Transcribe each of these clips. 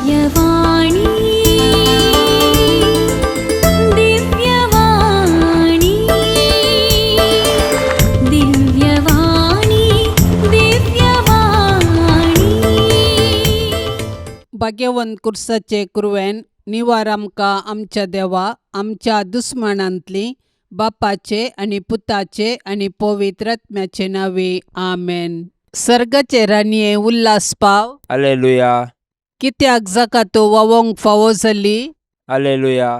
दिव्यवाणी, दिव्यवाणी, दिव्यवाणी, दिव्यवाणी. भाग्यवंत कुर्साचे कुरवेन निवार आमकां आमच्या देवा आमच्या दुस्मानांतली बापाचे आनी पुताचे आनी पवित्र आत्म्याचे नांवे आमेन. सर्गाचे राणये उल्हास पाव. अलेलुया. कित्याक जाका तो वावोंक फावो जाली. अलेलुया.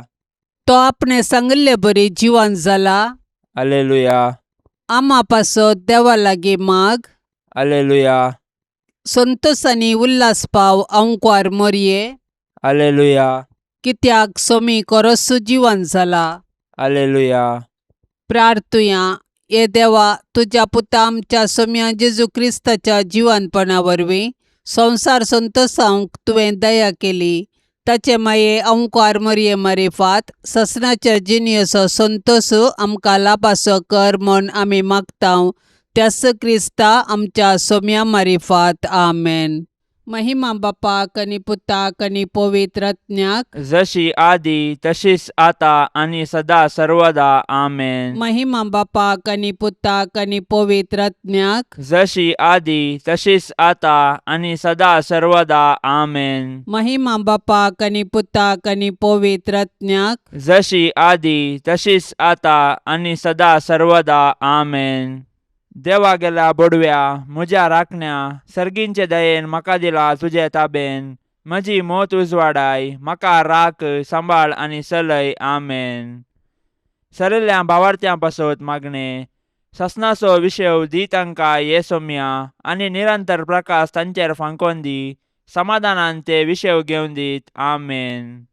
तो आपणे सांगिल्ले बरी जिवन जाला. अलेलुया. आमा पासत देवा लागीं माग. अलेलुया. संतोसांनी उल्हास पाव अंकवार मोरये. अलेलुया. कित्याक सोमी कोरसू जिवन जाला. अलेलुया. प्रार्थुया. हे देवा, तुज्या पुता आमच्या सोम्या जेजू क्रिस्ताच्या जिवनपणा वरवीं संवसार संतोसावंक तुवें दया केली. ताचे माये अंकार मरये मारिफात ससनाच्या जिणेचो संतोस आमकां लाभासो कर म्हूण आमी मागता त्यास क्रिस्ता आमच्या सोम्या मारिफात. आमेन. महिमा बापाक आनी पुताक आनी पवित्र आत्म्याक. जशी आदी तशीच आता आणि सदा सर्वदा. आमेन. महिमा बापाक आनी पुताक आनी पवित्र आत्म्याक. जशी आदी तशीच आता आणि सदा सर्वदा. आमेन. महिमा बापाक आनी पुताक आनी पवित्र आत्म्याक. जशी आदी तशीच आता आणि सदा सर्वदा. आमेन. देवा गेल्या बोडव्या म्हज्या राखण्या सर्गींचे दयेन म्हाका दिला तुजे ताबेन. म्हजी मोत उजवाडाय म्हाका राख सांबाळ आनी चलय. आमेन. सरिल्ल्या भावार्थ्यां पासत मागणें. ससनाचो विशेव दी तांकां ये सोम्या आनी निरंतर प्रकाश तांचेर फांकोन दी. समाधानान ते विशेव घेवन दीत. आमेन.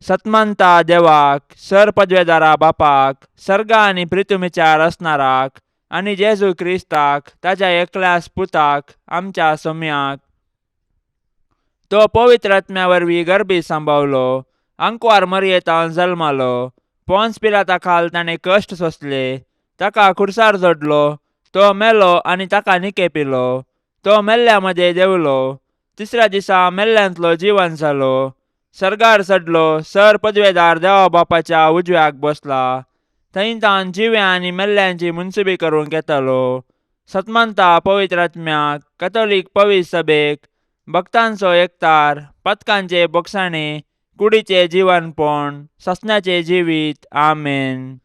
सतमंता देवाक सर पदवेदारा बापाक सर्गा आनी प्रितुमीच्या रचणाराक आनी जेजू क्रिस्ताक ताज्या एकल्यास पुताक आमच्या सोम्याक तो पवित्र आत्म्या वरवीं गर्भी सांबावलो. आंकवार मरयेतान जल्मालो. पोन्स पिलाता खाल ताणें कश्ट सोंसले. ताका खुर्सार जोडलो. तो मेलो आनी ताका निकेपिलो. तो मेल्ल्या मदें देंवलो. तिसऱ्या दिसा मेल्ल्यांतलो जिवन जालो. सर्गार चडलो. सर पदवेदार देवा बापाच्या उजव्याक बसला. थंय तावन जिव्या आनी मेल्ल्यांची मुनसुबी करूंक येतालो. सतमंता पवित्र आत्म्याक कथोलीक पवित्र सभेक भक्तांचो एकतार पथकांचे बोगसाणे कुडीचे जिवनपण ससनाचें जिवीत. आमेन.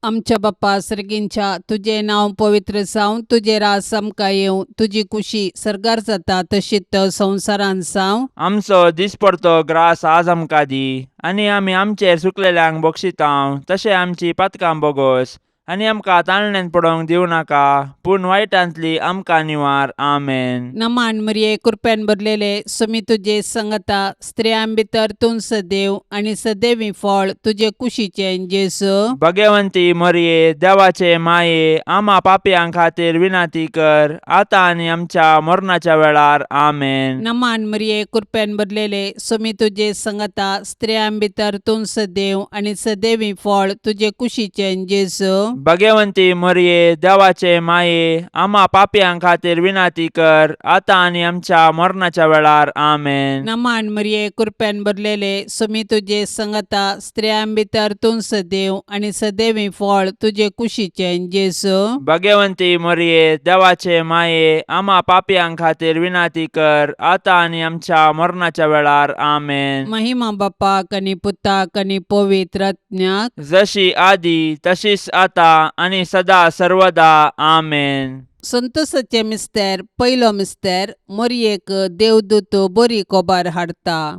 आमच्या बाप्पा सर्गींच्या, तुजें नांव पवित्र जावं, तुजें रास आमकां येवं, तुजी कुशी सर्गार जाता तशीच संवसारांत जावं. आमचो दिसपडतो ग्रास आज आमकां दी आनी आमी आमचेर सुकलेल्यांक बक्षितांव तशें आमची पातकां बोगोस आनी आमकां ताळण्यांत पडोवंक दिवं नाका पूण वायटांतली आमकां निवार. आमेन. नमान मरिये, कृपेन भरलेले, सुमी तुजे संगता, स्त्रियां भितर तूं सदैव आनी सदैवी फळ तुजे कुशीचें जेजू. भगवंती मरये देवाचे माये आमा पापयां खातीर विनंती कर आतां आनी आमच्या मरणाच्या वेळार. आमेन. नमान मरिये, कृपेन भरलेले, सुमी तुजे संगता, स्त्रियां भितर तूं सदैव आनी सदैवी फळ तुजे कुशीचें जेजू. भगवंती मरये देवाचे माये आमा पापयां खातीर विनंती कर आतां आनी आमच्या मरणाच्या वेळार. आमेन. नमान मरिये, कृपेन भरलेले, सुमी तुजे संगता, स्त्रियां भितर तूं सदैव आनी सदैवी फळ तुजे कुशीचें जेजू. भगवंती मरये देवाचे माये आमा पापयां खातीर विनंती कर आतां आनी आमच्या मरणाच्या वेळार. आमेन. महिमा बापाक आनी पुताक आनी पवित्र आत्म्याक. जशी आदी तशीच आता आनी सदा सर्वदा. आमेन. संतोषाचे मिस्तेर. पयलो मिस्तेर. मोरयेक देवदूत बरी कोबार हाडटा.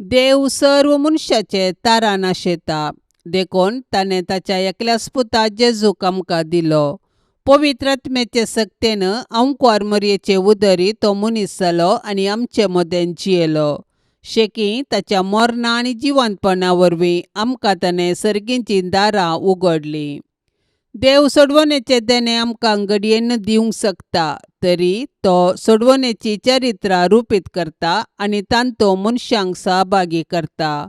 देव सर्व मनशाचे तारा नाशेता देखून ताणें ताच्या एकल्याच पुता जेजूक आमकां दिलो. पवित्र आत्म्याचे सक्तेन अंकवार मरयेचे उदरी तो मनीस जालो आनी आमचे मदें जियेलो. शेकी ताच्या मरणा आनी जिवंतपणा वरवीं आमकां ताणें सर्गीचीं दारां उगडलीं. देव सोडवणेचें देणें आमकां घडयेन दिवंक शकता तरी तो सोडवणेची चरित्रां रुपीत करता आनी तांतो मनशांक सहभागी करता.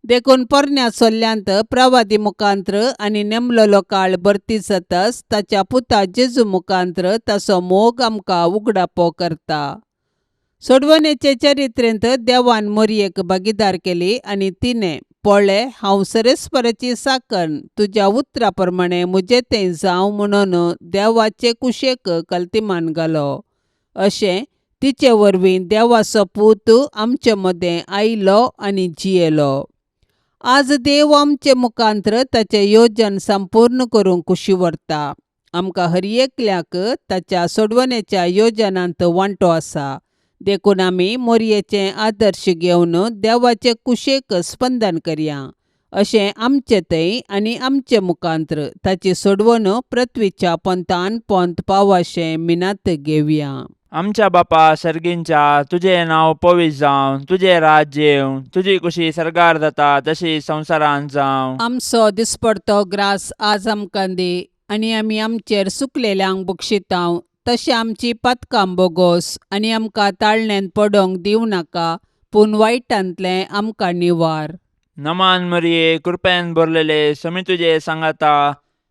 देखून पोरण्या सोल्ल्यांत प्रवादी मुखांत्र आनी नेमलेलो काळ भरती जातच ताच्या पुता जेजू मुखांत्र ताचो मोग आमकां उगडापो करता. सोडवणेचे चरित्रेंत देवान मोरयेक भागीदार केली आनी तिणें पळे हांव सरेस्पराची साकन तुज्या उतरा प्रमाणे म्हजें तें जावं म्हणून देवाचे कुशेक कल्तिमान घालो. अशें तिचे वरवीं देवाचो पूत आमचे मदें आयलो आनी जियेलो. आज देव आमचे मुखांत्र ताचें योजन संपूर्ण करूंक कुशी व्हरता. आमकां हर एकल्याक ताच्या सोडवणेच्या योजनांत वांटो आसा. देखून आमी मोरयेचें आदर्श घेवन देवाचे कुशेक स्पंदन करया. अशें आमचे थंय आनी आमचे मुखांत्र ताची सोडवण पृथ्वीच्या पोंतान पोंत पावाशें मिनात घेवया. आमच्या बापा सर्गींच्या तुजें नांव पवित्र जावं, तुजें राज्य येवं, तुजी कुशी सर्गार जाता तशी संवसारांत जावं. आमचो दिसपडतो ग्रास आज आमकां दी आनी आमी आमचेर सुकलेल्यांक बक्षितांव तशें आमची पातकां बोगोस आनी आमकां ताळण्यांत पडोंक दिवं नाका पूण वायटांतलें आमकां निवार. नमान मरिये, कृपेन भरलेले, समी तुजे सांगाता,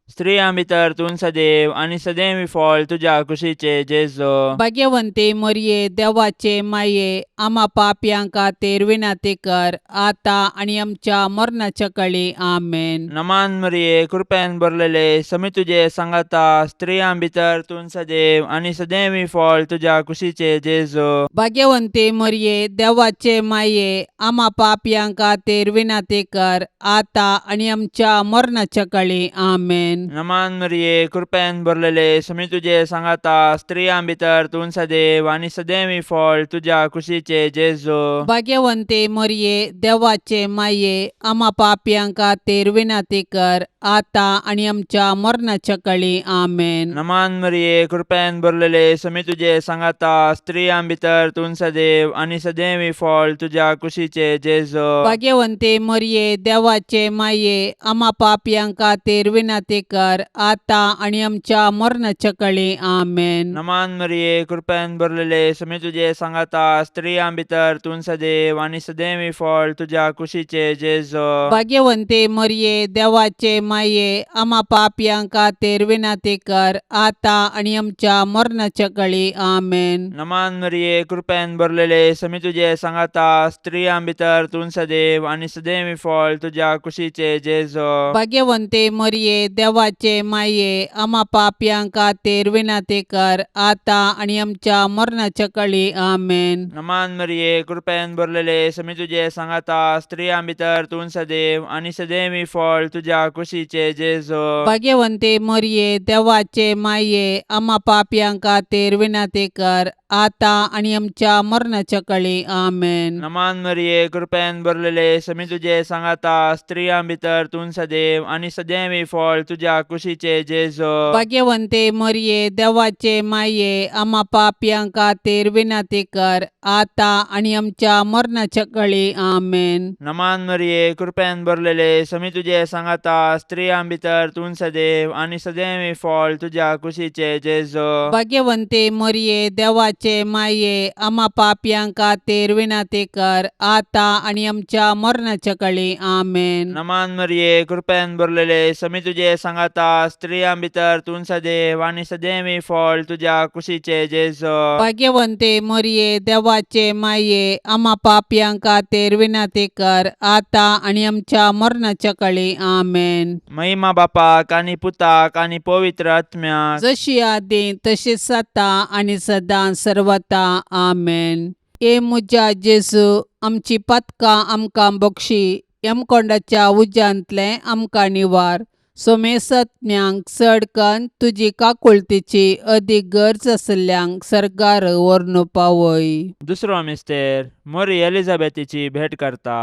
स्त्रियां भितर तूं सदैव आनी सदैव फळ तुज्या कुशीचे जेजो. भाग्यवंती मोरये, देवाचे माये, आमा पापयां खातीर विनंती कर आतां आनी आमच्या मरणाच्या कळी. आमेन. नमान मरिये, कृपेन भरलेले, समी तुजे सांगाता, स्त्रियां भितर तूं सदैव आनी सदैव फळ तुज्या कुशीचे जेजो. भाग्यवंती मोरये, देवाचे माये, आमा पापयां खातीर विनंती कर आतां आनी आमच्या मरणाच्या कळी. आमेन. नमान मरिये, कृपेन भरलेले, समी तुजे सांगाता, स्त्रियां भितर तूं सदैव आनी सदैव फळ तुज्या कुशीचे जेजो. भाग्यवंती मोरये, देवाचे माये, आमा पापयां खातीर विनंती कर आतां आनी आमच्या मरणाच्या कळी. आमेन. नमान मरिये, कृपेन भरलेले, समी तुजे सांगाता, स्त्रियां भितर तूं सदैव आनी सदैव फळ तुज्या कुशीचे जेजो. भाग्यवंती मोरये, देवाचे माये, आमा पापयां खातीर विनंती कर आतां आनी आमच्या मरणाच्या कळी. आमेन. नमान मरिये, कृपेन भरलेले, समी तुजे सांगाता, स्त्रियां भितर तूं सदैव आनी सदैव फळ तुज्या कुशीचे जेजो. भाग्यवंती मोरये, देवाचे माये, आमा पापयां खातीर विनंती कर आतां आनी आमच्या मरणाच्या कळी. आमेन. नमान मरिये, कृपेन भरलेले, समी तुजे सांगाता, स्त्रियां भितर तूं सदैव आनी सदैव फळ तुज्या कुशीचे जेजो. भाग्यवंती मोरये, देवाचे माये, आमा पापयां खातीर विनंती कर आतां आनी आमच्या मरणाच्या कळी. आमेन. नमान मरिये, कृपेन भरलेले, समी तुजे सांगाता, स्त्रियां भितर तूं सदैव आनी सदैव फळ तुज्या कुशीचे जेजो. भाग्यवंती मोरये, देवाचे माये, आमा पापयां खातीर विनंती कर आतां आनी आमच्या मरणाच्या कळी. आमेन. नमान मरिये, कृपेन भरलेले, समी तुजे सांगाता, स्त्रियां भितर तूं सदैव आनी सदैव फळ तुज्या कुशीचे जेजो. भाग्यवंती मोरये, देवाचे माये, आमा पापयां खातीर विनंती कर आतां आनी आमच्या मरणाच्या कळी. आमेन. नमान मरिये, कृपेन भरलेले, समी तुजे सांगाता, स्त्रियां भितर तूं सदैव आनी सदैव फळ तुज्या कुशीचे जेजो. भाग्यवंती मोरये, देवाचे माये, आमा पापयां खातीर विनंती कर आतां आनी आमच्या मरणाच्या कळी. आमेन. नमान मरिये, कृपेन भरलेले, समी तुजे सांगाता, स्त्रियां भितर तूं सदैव आनी सदैव फळ तुज्या कुशीचे जेजो. भाग्यवंती मोरये, देवाचे माये, आमा पापयां खातीर विनंती कर आतां आनी आमच्या मरणाच्या कळी. आमेन. महिमा बापाक आनी पुताक आनी पवित्र आत्म्याक, जशी आदी तशीच आतां आनी सदां सर्वता. आमेन. ए म्हज्या जेजू, आमची पातकां आमकां बक्षी, यमकोंडाच्या उज्यांतलें आमकां निवार, सोमेसत्म्यांक चड कन्न तुजी काकुळतीची अदीक गरज आशिल्ल्यांक सर्गार व्हरून पावय. दुसरो मिस्तेर मोरी एलिझाबेथीची भेट करता.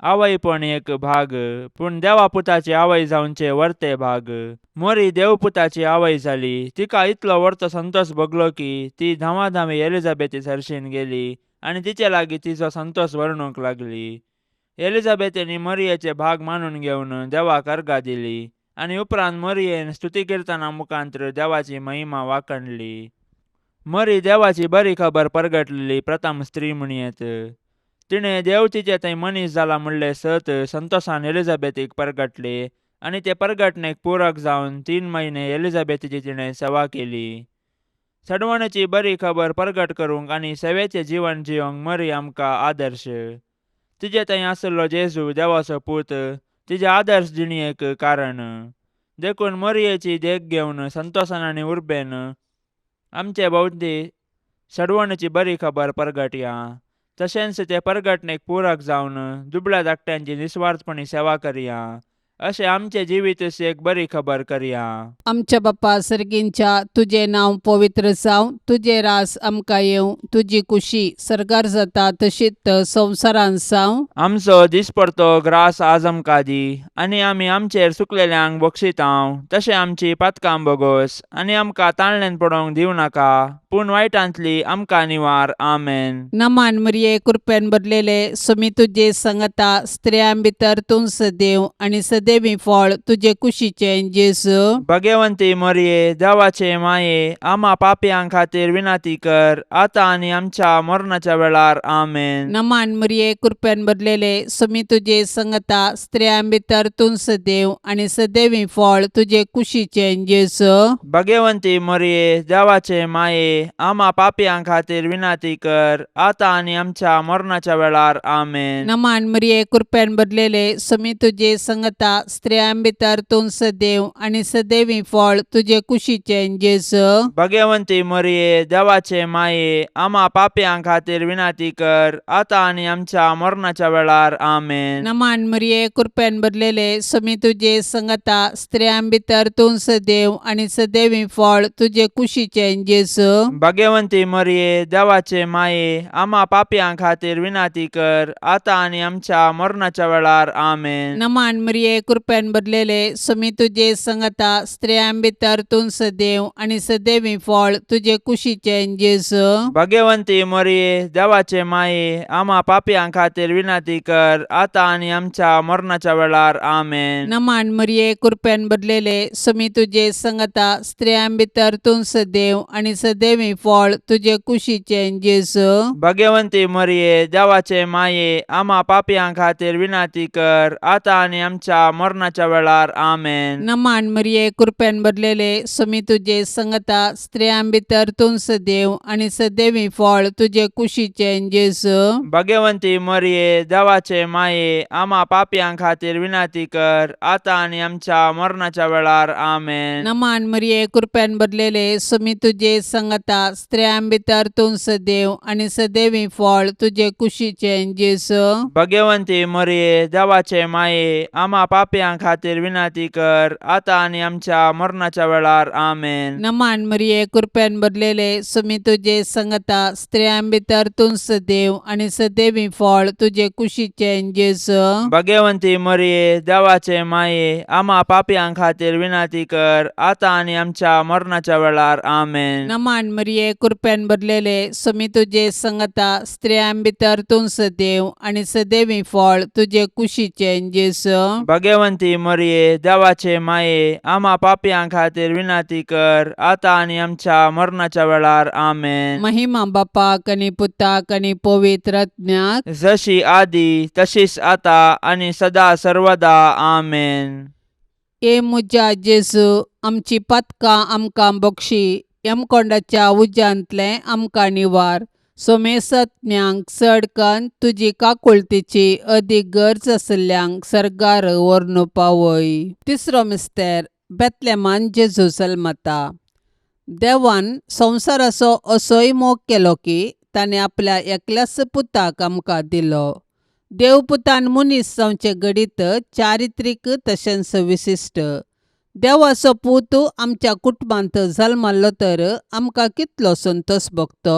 आवयपण एक भाग, पूण देवा पुताची आवय जावचे वर्ते भाग. मोरी देवपुताची आवय जाली. तिका इतलो वर्तो संतोष भोगलो की ती धांवाधांवी एलिझाबेथी सरशीन गेली आनी तिचे लागीं तिचो संतोष वर्णूंक लागली. एलिझाबेथीन मोरयेचे भाग मानून घेवन देवाक अर्गां दिली आनी उपरांत मोरयेन स्तुती किर्तना मुखांत्र देवाची महिमा वाखणली. मोरी देवाची बरी खबर परगटलेली प्रथम स्त्री म्हणयेत. तिणें देव तिचे थंय मनीस जाला म्हणलें सत संतोषान एलिझाबेथीक परगटले आनी ते परगटणेक पूरक जावन 3 म्हयने एलिझाबेथीची तिणें सेवा केली. सडवणेची बरी खबर परगट करूंक आनी सेवेचें जिवन जिवंक मरी आमकां आदर्श. तिजे थंय आसलो जेजू देवाचो पूत तिजे आदर्श जिणयेक कारण. देखून मरयेची देख घेवन संतोसान आनी उर्बेन आमचे भोंवती सडवणेची बरी खबर परगटया. तशेंच ते परगटणेक पूरक जावन दुबळ्या धाकट्यांची निस्वार्थपणी सेवा करया. अशें आमचें जिवीत एक बरी खबर करया. आमच्या बापा सर्गींच्या, तुजें नांव पवित्र जावं, तुजें रास आमकां येवं, तुजी कुशी सर्गार जाता तशीच संवसारांत जावं. आमचो दिसपडतो ग्रास आज आमकां दी आनी आमी आमचेर चुकलेल्यांक बक्षितांव तशें आमची पातकां बोगोस आनी आमकां ताळण्यान पडोवंक दिवं नाका, पूण वायटांतली आमकां निवार. आमेन. नमान मरिये, कृपेन भरलेले, सुमी तुजे संगता, स्त्रियां भितर तूं सदैव आनी सदैवी फळ तुजे कुशीचें जेजू. भगवंती मरये, देवाचे माये, आमा पापयां खातीर विनंती कर, आतां आनी आमच्या मरणाच्या वेळार. आमेन. नमान मरिये, कृपेन भरलेले, सुमी तुजे संगता, स्त्रियां भितर तूं सदैव आनी सदैवी फळ तुजे कुशीचें जेजू. भगवंती मरये, देवाचे माये, आमा पापयां खातीर विनंती कर, आतां आनी आमच्या मरणाच्या वेळार. आमेन. नमान मरिये, कृपेन भरलेले, सुमी तुजे संगता, स्त्रियां भितर तूं सदैव आनी सदैवी फळ तुजे कुशीचें जेजू. भगवंती मरये, देवाचे माये, आमा पापयां खातीर विनंती कर, आतां आनी आमच्या मरणाच्या वेळार. आमेन. नमान मरिये, कृपेन भरलेले, सुमी तुजे संगता, स्त्रियां भितर तूं सदैव आनी सदैवी फळ तुजे कुशीचें जेजू. भगवंती मरये, देवाचे माये, आमा पापयां खातीर विनंती कर, आतां आनी आमच्या मरणाच्या वेळार. आमेन. नमान मरिये, कृपेन भरलेले, सुमी तुजे संगता, स्त्रियां भितर तूं सदैव आनी सदैवी फळ तुजे कुशीचें जेजू. भगवंती मरये, देवाचे माये, आमा पापयां खातीर विनंती कर, आतां आनी आमच्या मरणाच्या वेळार. आमेन. नमान मरिये, कृपेन भरलेले, सुमी तुजे संगता, स्त्रियां भितर तूं सदैव आनी सदैवी फळ तुजे कुशीचें जेजू. भगवंती मरये, देवाचे माये, आमा पापयां खातीर विनंती कर, आतां आनी आमच्या मरणाच्या वेळार. आमेन. नमान मरिये, कृपेन भरलेले, सुमी तुजे संगता, स्त्रियां भितर तूं सदैव आनी सदैवी फळ तुजे कुशीचें जेजू. भगवंती मरये, देवाचे माये, आमा पापयां खातीर विनंती कर, आतां आनी आमच्या मरणाच्या वेळार. आमेन. नमान मरिये, कृपेन भरलेले, सुमी तुजे संगता, स्त्रियां भितर तूं सदैव आनी सदैवी फळ तुजे कुशीचें जेजू. भगवंती मरये, देवाचे माये, आमा पापयां खातीर विनंती कर, आतां आनी आमच्या मरणाच्या वेळार. आमेन. नमान मरिये, कृपेन भरलेले, सुमी तुजे संगता, स्त्रियां भितर तूं सदैव आनी सदैवी फळ तुजे कुशीचें जेजू. भगवंती मरये, देवाचे माये, आमा पापयां खातीर विनंती कर, आतां आनी आमच्या मरणाच्या वेळार. आमेन. नमान मरिये, कृपेन भरलेले, सुमी तुजे संगता, स्त्रियां भितर तूं सदैव आनी सदैवी फळ तुजे कुशीचें जेजू. भगवंती मरये, देवाचे माये, आमा पापयां खातीर विनंती कर, आतां आनी आमच्या मरणाच्या वेळार. आमेन. महिमा बापाक आनी पुताक आनी पवित्र आत्म्याक, जशी आदी तशीच आता आनी सदा सर्वदा. आमेन. ए म्हज्या जेजू, आमची पातकां आमकां बक्षी, यमकोंडाच्या उज्यांतलें आमकां निवार, सोमेसत्म्यांक चड कन्न तुजी काकुळतीची अदीक गरज आशिल्ल्यांक सर्गार व्हरून पावय. तिसरो मिस्तेर, बेतलेमान जेजू जल्मता. देवान संवसाराचो असोय मोग केलो की ताणें आपल्या एकल्याच पुताक आमकां दिलो. देव पुतान मनीस जावचें घडीत चारित्रीक तशेंच विशिश्ट. देवाचो पूत आमच्या कुटुंबांत जल्मल्लो तर आमकां कितलो संतोश भोगतो.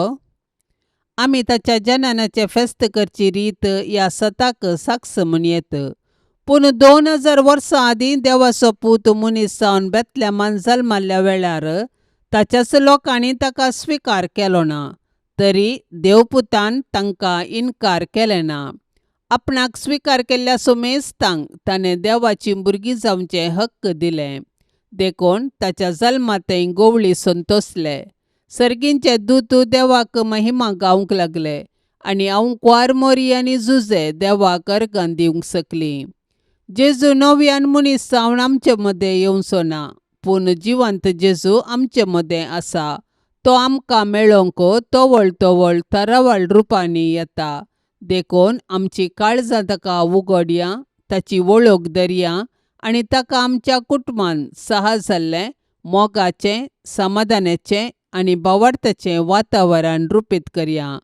आमी ताच्या जननाचें फेस्त करची रीत ह्या सताक साक्ष म्हूण येत. पूण 2000 वर्सां आदीं देवाचो पूत मनीस जावन बेतलेमान जल्मल्ल्या वेळार ताच्याच लोकांनी ताका स्विकार केलो ना, तरी देवपुतान तांकां इनकार केलें ना. आपणाक स्विकार केल्ल्या सुमेस्तांक ताणें देवाची भुरगीं जावचें हक्क दिलें. देखून ताच्या जल्मांतय गोवळी संतोसले. सर्गींचे दूत देवाक महिमा गावंक लागले आनी आंवकुवार मोरी आनी जुजे देवाक अर्गां दिवंक शकलीं. जेजू नव्यान मनीस जावन आमचे मदें येवचो ना, पूण जिवंत जेजू आमचे मदें आसा. तो आमकां मेळोवंक तवळ तवळ तरावळ रुपांनी येता. देखून आमची काळजां ताका उगडया, ताची वळख धरया आनी ताका आमच्या कुटुंबान सहज जाल्लें मोगाचें, समाधानाचें आनी भावार्थाचें वातावरण रुपीत करया.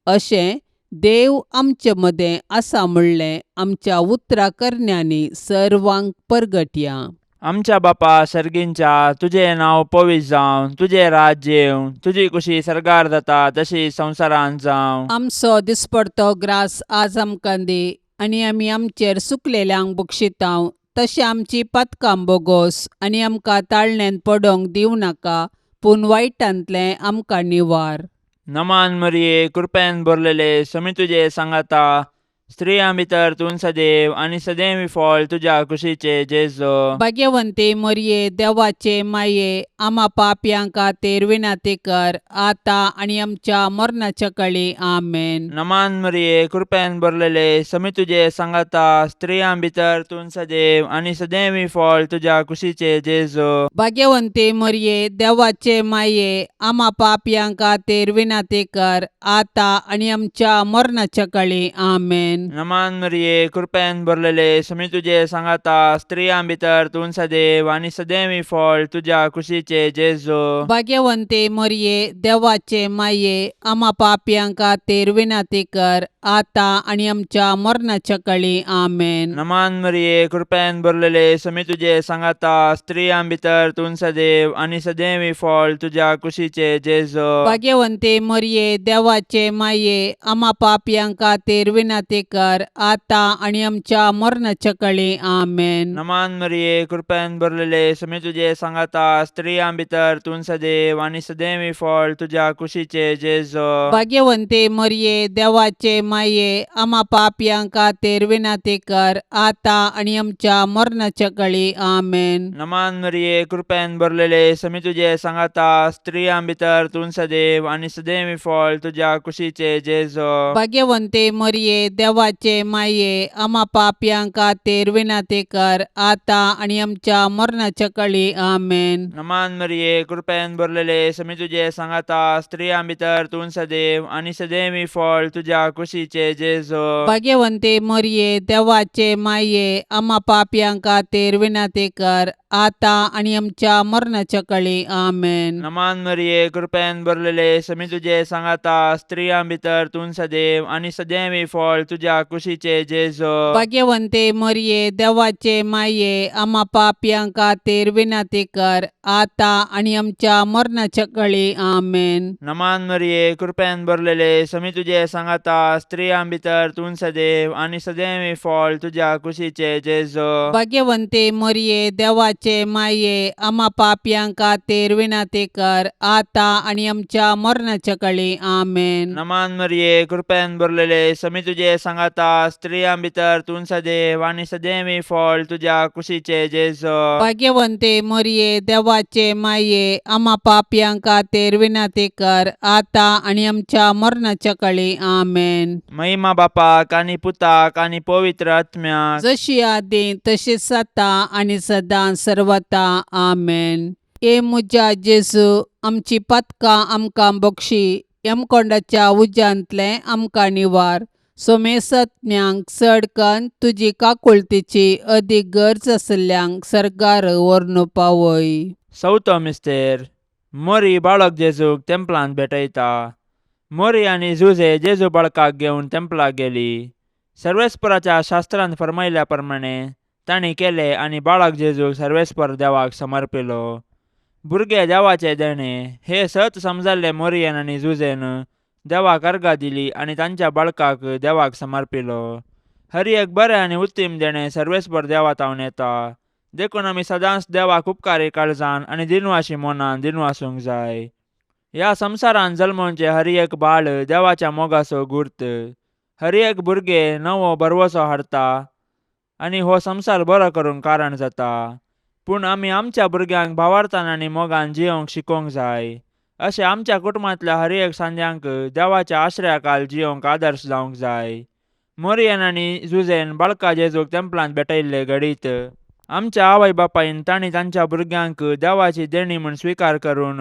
अशें देव आमचे मदें आसा म्हणलें आमच्या उतरा करण्यांनी सर्वांक परगटया. आमच्या बापा सर्गींच्या, तुजें नांव पवित्र जावं, तुजें राज्य येवं, तुजी कुशी सर्गार जाता तशी संवसारांत जावं. आमचो दिसपडतो ग्रास आज आमकां दी आनी आमी आमचेर सुकलेल्यांक बक्षितांव तशें आमची पातकां बोगोस आनी आमकां ताळण्यांत पडोवंक दिवं नाका, पूण वायटांतलें आमकां निवार. नमान मरिये, कृपेन भरलेले, समी तुजे सांगाता, स्त्रियां भितर तूं सदैव आनी सदैव फळ तुज्या कुशीचे जेजो. भाग्यवंती मरिये, देवाचे माये, आमा पापयां खातीर विनंती कर आतां आनी आमच्या मरणाच्या कळी. आमेन. नमान मरिये, कृपेन भरलेले, समी तुजे सांगाता, स्त्रियां भितर तूं सदैव आनी सदैव फळ तुज्या कुशीचे जेजो. भाग्यवंती मरिये, देवाचे माये, आमा पापयां खातीर विनंती कर आतां आनी आमच्या मरणाच्या कळी. आमेन. नमान मरिये, कृपेन भरलेले, समी तुजे सांगाता, स्त्रियां भितर तूं सदैव आनी सदैव फळ तुज्या कुशीचे जेजो. भाग्यवंती मरिये, देवाचे माये, आमा पापयां खातीर विनंती कर आतां आनी आमच्या मरणाच्या कळी. आमेन. नमान मरिये, कृपेन भरलेले, समी तुजे सांगाता, स्त्रियां भितर तूं सदैव आनी सदैव फळ तुज्या कुशीचे जेजो. भाग्यवंती मरिये, देवाचे माये, आमा पापयां खातीर विनंती कर आतां आनी आमच्या मरणाच्या कळी. आमेन. नमान मरिये, कृपेन भरलेले, समी तुजे सांगाता, स्त्रियां भितर तूं सदैव आनी सदैव फळ तुज्या कुशीचे जेजो. भाग्यवंती मरिये, देवाचे माये, आमा पापयां खातीर विनंती कर आतां आनी आमच्या मरणाच्या कळी. आमेन. नमान मरिये, कृपेन भरलेले, समी तुजे सांगाता, स्त्रियां भितर तूं सदैव आनी सदैव फळ तुज्या कुशीचे जेजो. भाग्यवंती मरिये, देवाचे माये, आमा पापयां खातीर विनंती कर आतां आनी आमच्या मरणाच्या कळी. आमेन. नमान मरिये, कृपेन भरलेले, समी तुजे सांगाता, स्त्रियां भितर तूं सदैव आनी सदैव फळ तुज्या कुशीचे जेजो. भाग्यवंती मरिये, देवाचे माये, आमा पापयां खातीर विनंती कर आतां आनी आमच्या मरणाच्या कळी. आमेन. नमान मरिये, कृपेन भरलेले, समी तुजे सांगाता, स्त्रियां भितर तूं सदैव आनी सदैव फळ तुज्या कुशीचे जेजो. भाग्यवंती मरिये, देवाचे माये, आमा पापयां खातीर विनंती कर आतां आनी आमच्या मरणाच्या कळी. आमेन. नमान मरिये, कृपेन भरलेले, समी तुजे सांगाता, स्त्रियां भितर तूं सदैव आनी सदैव फळ तुज्या कुशीचे जेजो. भाग्यवंती मरिये, देवाचे माये, आमा पापयां खातीर विनंती कर आतां आनी आमच्या मरणाच्या कळी. आमेन. नमान मरिये, कृपेन भरलेले, समी तुजे सांगाता, स्त्रियां भितर तूं सदैव आनी सदैव फळ तुज्या कुशीचे जेजो. भाग्यवंती मरिये, देवाचे माये, आमा पापयां खातीर विनंती कर आतां आनी आमच्या मरणाच्या कळी. आमेन. महिमा बापाक आनी पुताक आनी पवित्र आत्म्याक, जशी आदी तशीच आतां आनी सदां सर्वता. आमेन. हे म्हज्या जेजू, आमची पातकां आमकां बक्षी, यमकोंडाच्या उज्यांतलें आमकां निवार, सोमेसत्म्यांक चड कन्न तुजी काकुळतीची अदीक गरज आशिल्ल्यांक सर्गार व्हरून पावय. चवथो मिस्तेर. मोरी बाळक जेजूक तेंपलांत भेटयता. मोरी आनी जुझे जेजू बाळकाक घेवन तेंपलाक गेली. सर्वेस्पराच्या शास्त्रांत फर्मायल्या प्रमाणे तांणी केलें आनी बाळक जेजूक सर्वेस्पर देवाक समर्पिलो. भुरगे देवाचे देणे हे सत समजल्ले मोरियन आनी जुझेन देवाक अर्गां दिली आनी तांच्या बाळकाक देवाक समर्पिलो. हर एक बरें आनी उत्तीम देणें सर्वेस्पर देवा तावन येता, देखून आमी सदांच देवाक उपकारी काळजान आनी दिनवाशी मनान दिनवासूंक जाय. ह्या संवसारांत जल्मोवचें हर एक बाळ देवाच्या मोगाचो गुर्त. हर एक भुरगें नवो भरवसो हाडटा आनी हो संवसार बरो करूंक कारण जाता. पूण आमी आमच्या भुरग्यांक भावार्थान आनी मोगान जियोवंक शिकोवंक जाय. अशें आमच्या कुटुंबांतल्या हर एक सांद्यांक देवाच्या आश्रयाखाल जियोवंक आदर्श जावंक जाय. मोरियन आनी जुझेन बाळका जेजूक तेंपलांत भेटयल्ले घडीत आमच्या आवय बापायन तांणी तांच्या भुरग्यांक देवाची देणी म्हूण स्विकार करून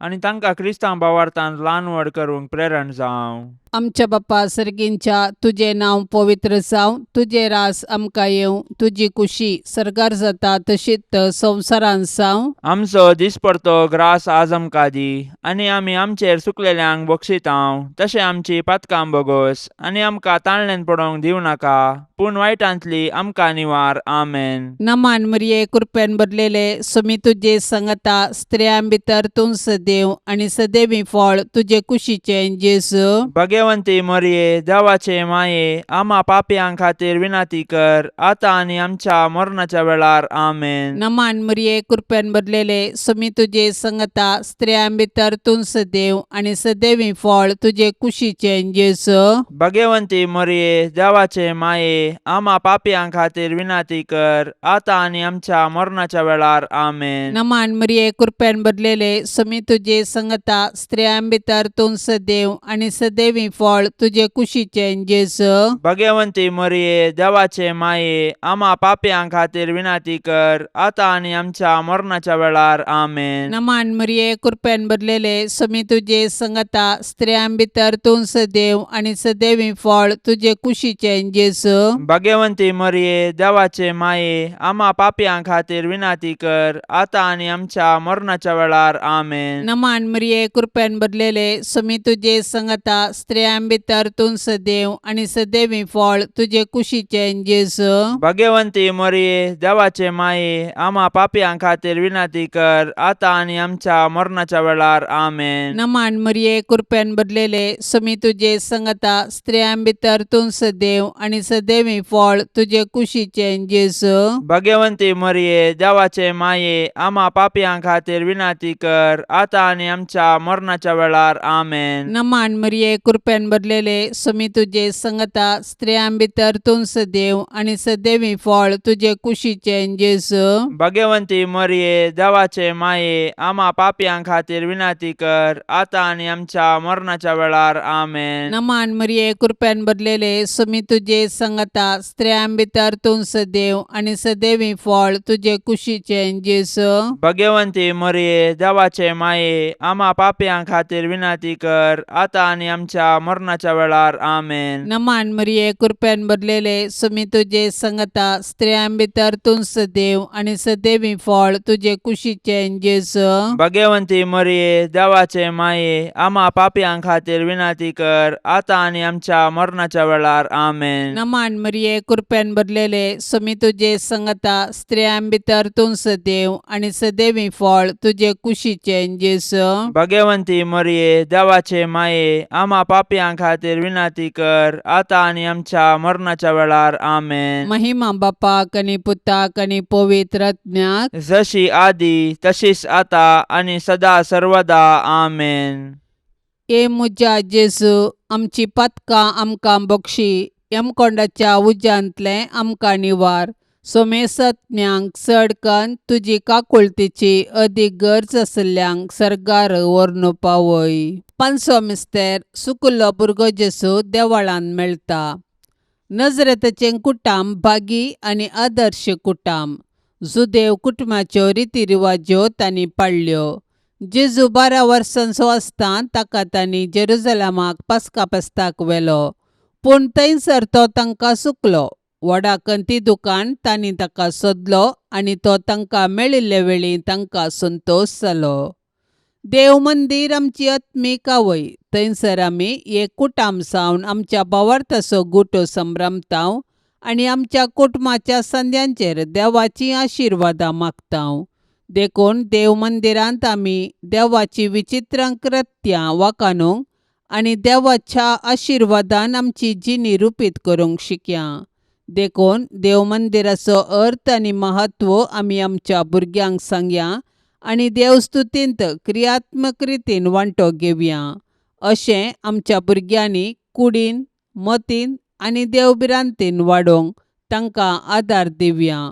आनी तांकां क्रिस्तांव भावार्थान ल्हान व्हड करूंक प्रेरण जावं. आमच्या बापा सर्गींच्या तुजें नांव पवित्र जावं, तुजें रास आमकां येवं, तुजी कुशी सर्गार जाता तशीच संवसारांत जावं. आमचो दिसपडतो ग्रास आज आमकां दी आनी आमी आमचेर सुकलेल्यांक बक्षितांव तशें आमची पातकां बोगोस आनी आमकां ताळण्यान पडोवंक दिवं नाका पूण वायटांतली आमकां निवार. आमेन. नमान मरिये, कृपेन भरलेले, सुमी तुजे संगता, स्त्रियां भितर तूं सदैव आनी सदैवी फळ तुजे कुशीचें जेजू. भगवंती मरिये, देवाचे माये, आमा पापयां खातीर विनंती कर आतां आनी आमच्या मरणाच्या वेळार. आमेन. नमान मरिये, कृपेन भरलेले, सुमी तुजे संगता, स्त्रियां भितर तूं सदैव आनी सदैवी फळ तुजे कुशीचें जेजू. भगवंती मरिये, देवाचे माये, आमा पापयां खातीर विनंती कर आतां आनी आमच्या मरणाच्या वेळार. आमेन. नमान मरिये, कृपेन भरलेले, सुमी तुजे संगता, स्त्रियां भितर तूं सदैव आनी सदैवी फळ तुजे कुशीचें जेजू. भगवंती मरिये, देवाचे माये, आमा पापयां खातीर विनंती कर आतां आनी आमच्या मरणाच्या वेळार. आमेन. नमान मरिये, कृपेन भरलेले, सुमी तुजे संगता, स्त्रियां भितर तूं सदैव आनी सदैवी फळ तुजे कुशीचें जेजू. भगवंती मरिये, देवाचे माये, आमा पापयां खातीर विनंती कर आतां आनी आमच्या मरणाच्या वेळार. आमेन. नमान मरिये, कृपेन भरलेले, सुमी तुजे संगता, स्त्रियां भितर तूं सदैव आनी सदैवी फळ तुजे कुशीचें जेजू. भगवंती मरिये, देवाचे माये, आमा पापयां खातीर विनंती कर आतां आनी आमच्या मरणाच्या वेळार. आमेन. नमान मरिये, कृपेन भरलेले, सुमी तुजे संगता, स्त्रियां भितर तूं सदैव आनी सदैवी फळ तुजे कुशीचें जेजू. भगवंती मरिये, देवाचे माये, आमा पापयां खातीर विनंती कर आतां आनी आमच्या मरणाच्या वेळार. आमेन. नमान मरिये, कृपेन भरलेले, सुमी तुजे संगता, स्त्रियां भितर तूं सदैव आनी सदैवी फळ तुजे कुशीचें जेजू. भगवंती मरिये, देवाचे माये, आमा पापयां खातीर विनंती कर आतां आनी आमच्या मरणाच्या वेळार. आमेन. नमान मरिये, कृपेन भरलेले, सुमी तुजे संगता, स्त्रियां भितर तूं सदैव आनी सदैवी फळ तुजे कुशीचें जेजू. भगवंती मरिये, देवाचे माये, आमा पापयां खातीर विनंती कर आतां आनी आमच्या मरणाच्या वेळार. आमेन. नमान मरिये, कृपेन भरलेले, सुमी तुजे संगता, स्त्रियां भितर तूं सदैव आनी सदैवी फळ तुजे कुशीचें जेजू. भगवंती मरिये, देवाचे माये, आमा पापयां खातीर विनंती कर आतां आनी आमच्या मरणाच्या वेळार. आमेन. नमान मरिये, कृपेन भरलेले, सुमी तुजे संगता, स्त्रियां भितर तूं सदैव आनी सदैवी फळ तुजे कुशीचें जेजू. भगवंती मरिये, देवाचे माये, आमा पापयां खातीर विनंती कर आतां आनी आमच्या मरणाच्या वेळार. आमेन. महिमा बापाक आनी पुताक आनी पवित्र आत्म्याक. जशी आदी तशीच आता आनी सदा सर्वदा. आमेन. ए म्हज्या जेजू, आमची पातकां आमकां बक्षी, यमकोंडाच्या उज्यांतलें आमकां निवार, सोमेसत्म्यांक चड कन्न तुजी काकुळतीची अदीक गरज आशिल्ल्यांक सर्गार व्हरून पावय. पांचवो मिस्तेर, सुकुल्लो भुरगो जेजू देवळांत मेळटा. नजरेताचें कुटाम भागी आनी आदर्श कुटाम. जुदेव कुटुंबाच्यो रिती रिवाज्यो तांणी पाळ्ळ्यो. जेजू 12 वर्सांचो आसतना ताका तांणी जेरुजलमाक पास्का फेस्ताक व्हेलो, पूण थंयसर तो तांकां चुकलो. व्हडा कंती दुकान तांणी ताका सोदलो आनी तो तांकां मेळिल्ले वेळी तांकां संतोश जालो. देव मंदीर आमची आत्मीक आवय. थंयसर आमी एक कुटाम जावन आमच्या भावार्थाचो गुटो संभ्रमता आनी आमच्या कुटुंबाच्या संद्यांचेर देवाचीं आशिर्वादां मागता. देखून देव मंदिरांत आमी देवाची विचित्र कृत्यां वाखाणूंक आनी देवाच्या आशिर्वादान आमची जिणी रुपीत करूंक शिकया. देखून देव मंदिराचो अर्थ आनी म्हत्व आमी आमच्या भुरग्यांक सांगया आनी देवस्तुतींत क्रियात्मक रितीन वांटो घेवया. अशें आमच्या भुरग्यांनी कुडीन, मतीन आनी देवभिरांतीन वाडोवंक तांकां आदार दिवया.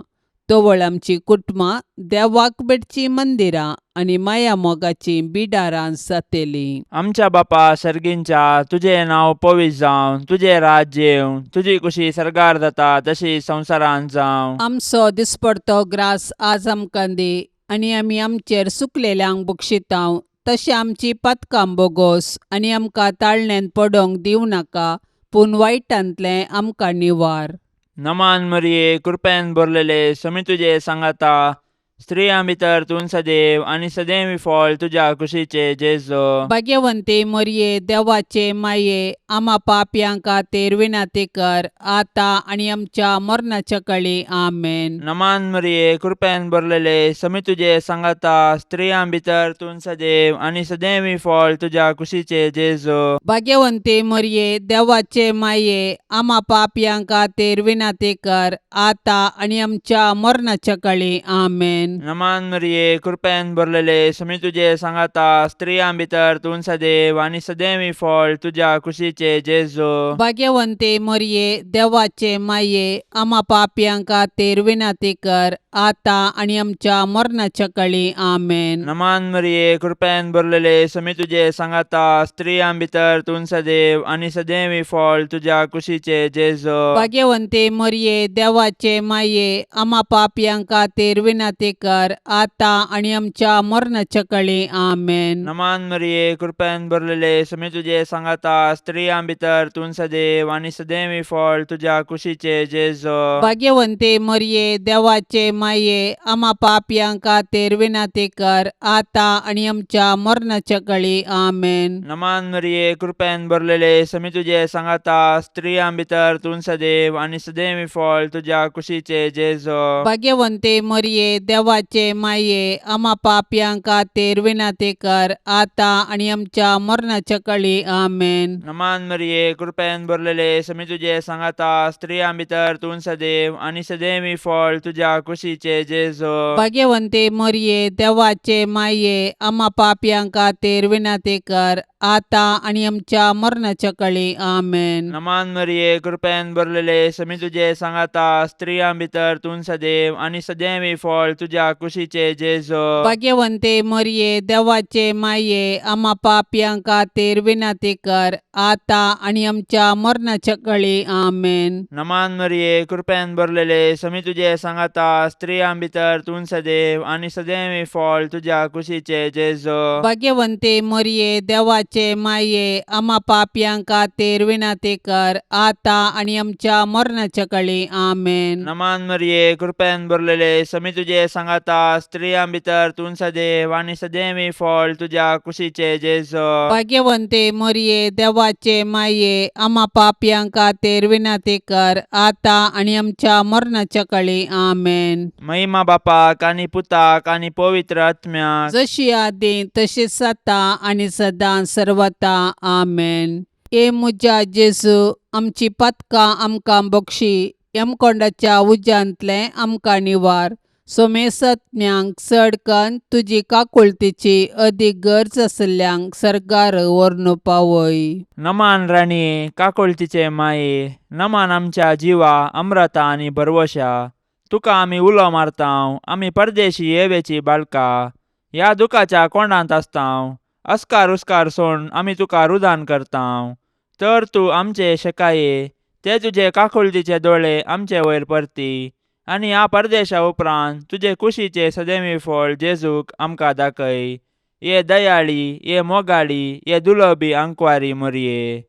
तवळ आमची कुटुंबां देवाक भेटचीं मंदिरां आनी माया मोगाचीं बिडारां जातलीं. आमच्या बापा सर्गींच्या, तुजें नांव पवित्र जावं, तुजें राज्य येवं, तुजी कुशी सर्गार जाता तशी संवसारांत जावं. आमचो दिसपडतो ग्रास आज आमकां दी आनी आमी आमचेर सुकलेल्यांक बक्षितांव तशें आमची पातकां बोगोस आनी आमकां ताळण्यांत पडोंक दिवं नाका पूण वायटांतलें आमकां निवार. नमान मरिये, कृपेन भरलेले, समी तुजे सांगाता, स्त्रियां भितर तूं सदैव आनी सदैव फळ तुज्या कुशीचे जेजो. भाग्यवंती मरये, देवाचे माये, आमा पापयां खातीर विनंती कर आतां आनी आमच्या मरणाच्या कळी. आमेन. नमान मरिये, कृपेन भरलेले, समी तुजे सांगाता, स्त्रियां भितर तूं सदैव आनी सदैव फळ तुज्या कुशीचे जेजो. भाग्यवंती मरये, देवाचे माये, आमा पापयां खातीर विनंती कर आतां आनी आमच्या मरणाच्या कळी. आमेन. नमान मरिये, कृपेन भरलेले, समी तुजे सांगाता, स्त्रियां भितर तूं सदैव आनी सदैव फळ तुज्या कुशीचे जेजो. भाग्यवंती मरये, देवाचे माये, आमा पापयां खातीर विनंती कर आतां आनी आमच्या मरणाच्या कळी. आमेन. नमान मरिये, कृपेन भरलेले, समी तुजे सांगाता, स्त्रियां भितर तूं सदैव आनी सदैव फळ तुज्या कुशीचे जेजो. भाग्यवंती मरये, देवाचे माये, आमा पापयां खातीर विनंती कर आतां आनी आमच्या मरणाच्या कळी. आमेन. नमान मरिये, कृपेन भरलेले, समी तुजे सांगाता, स्त्रियां भितर तूं सदैव आनी सदैव फळ तुज्या कुशीचे जेजो. भाग्यवंती मरये, देवाचे माये, आमा पापयां खातीर विनंती कर आतां आनी आमच्या मरणाच्या कळी. आमेन. नमान मरिये, कृपेन भरलेले, समी तुजे सांगाता, स्त्रियां भितर तूं सदैव आनी सदैव फळ तुज्या कुशीचे जेजो. भाग्यवंती मरये, देवाचे माये, आमा पापयां खातीर विनंती कर आतां आनी आमच्या मरणाच्या कळी. आमेन. नमान मरिये, कृपेन भरलेले, समी तुजे सांगाता, स्त्रियां भितर तूं सदैव आनी सदैव फळ तुज्या कुशीचे जेजो. भाग्यवंती मरये, देवाचे माये, आमा पापयां खातीर विनंती कर आतां आनी आमच्या मरणाच्या कळी. आमेन. नमान मरिये, कृपेन भरलेले, समी तुजे सांगाता, स्त्रियां भितर तूं सदैव आनी सदैव फळ तुज्या कुशीचे जेजो. भाग्यवंती मरये, देवाचे माये, आमा पापयां खातीर विनंती कर आतां आनी आमच्या मरणाच्या कळी. आमेन. नमान मरिये, कृपेन भरलेले, समी तुजे सांगाता, स्त्रियां भितर तूं सदैव आनी सदैव फळ तुज्या कुशीचे जेजो. भाग्यवंती मरये, देवाचे माये, आमा पापयां खातीर विनंती कर आतां आनी आमच्या मरणाच्या कळी. आमेन. नमान मरिये, कृपेन भरलेले, समी तुजे सांगाता, स्त्रियां भितर तूं सदैव आनी सदैव फळ तुज्या कुशीचे जेजो. भाग्यवंती मरये, देवाचे माये, आमा पापयां खातीर विनंती कर आतां आनी आमच्या मरणाच्या कळी. आमेन. महिमा बापाक आनी पुताक आनी पवित्र आत्म्याक, जशी आदी तशीच आतां आनी सदां सर्वता. आमेन. ए म्हज्या जेजू, आमची पातकां आमकां बक्षी, यमकोंडाच्या उज्यांतलें आमकां निवार, सोमेसत्म्यांक चड कन्न तुजी काकुळतीची अदीक गरज आशिल्ल्यांक सर्गार व्हरून पावय. नमान राणये, काकुळतीचे माये, नमान आमच्या जिवा अम्रता आनी भरवशा, तुका आमी उलो मारतांव, आमी परदेशी येवेची बाळका, ह्या दुखाच्या कोंडांत आसतांव, अस्कार उस्कार सोड आमी तुका रुदान करतांव, तर तूं आमचे शेकाये ते तुजे काकुळतीचे दोळे आमचे वयर परती आनी ह्या परदेशा उपरांत तुजे कुशीचे सदैवी फळ जेजूक आमकां दाखय. ये दयाळी, ये मोगाळी, ये दुलबी आंकवारी मोरये,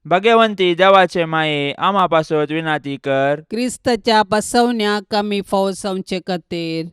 भाग्यवंती देवाचे माये, आमा पासत विनाती कर. क्रिस्ताच्या बसवण्याक आमी फावो जावचे खातीर